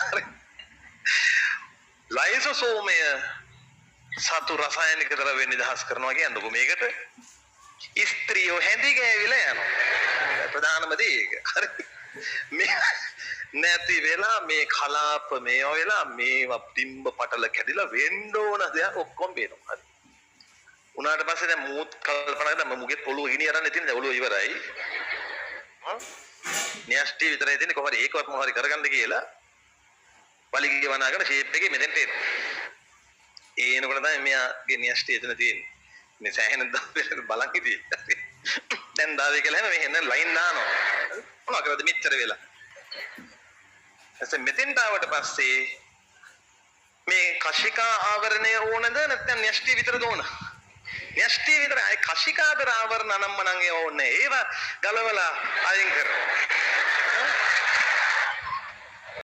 හරි. ලයිසෝසෝමය සතු රසායනික ද්‍රව්‍ය නිදහස් කරනවා කියන්නකෝ මේකට. ස්ත්‍රියෝ හැඳි ගෑවිලා යනවා. ප්‍රධානම දේ ඒක. හරි. මේ නැති වෙලා මේ කලාප මේවා වෙලා මේවා බිම්බ පටල කැඩිලා වෙන්න ඕන දෙයක් ඔක්කොම වෙනවා. හරි. උනාට පස්සේ දැන් මූත් කල්පනා කරලා මුගේ ඔළුව ගිනි අරන් ඉතින් දැන් ඔළුව ඉවරයි. න්‍යෂ්ටි විතරයි තියෙන්නේ, කොහොමද ඒකවත් මොන හරි කරගන්න කියලා වලිගය වනාගෙන ෂේප් එකේ මෙතෙන්ට එනවා. ඒ එනකොට තමයි මෙයාගේ න්‍යෂ්ටි එතන තියෙන්නේ. මේ සෑහෙන දවස් බලන් හිටියේ. දැන් දාවේ කියලා හැම මෙහෙන් ලයින් දානවා. මොනවා කරද මෙච්චර වෙලා. එතෙන් මෙතෙන්ට ආවට පස්සේ මේ කශිකා ආවරණය ඕනද නැත්නම් න්‍යෂ්ටි විතරද ඕන? න්‍යෂ්ටි විතර. අය කශිකාදර ආවරණ අනම්මනම් ඒවා ඕනේ. ඒවා ගලවලා අයින් කරනවා.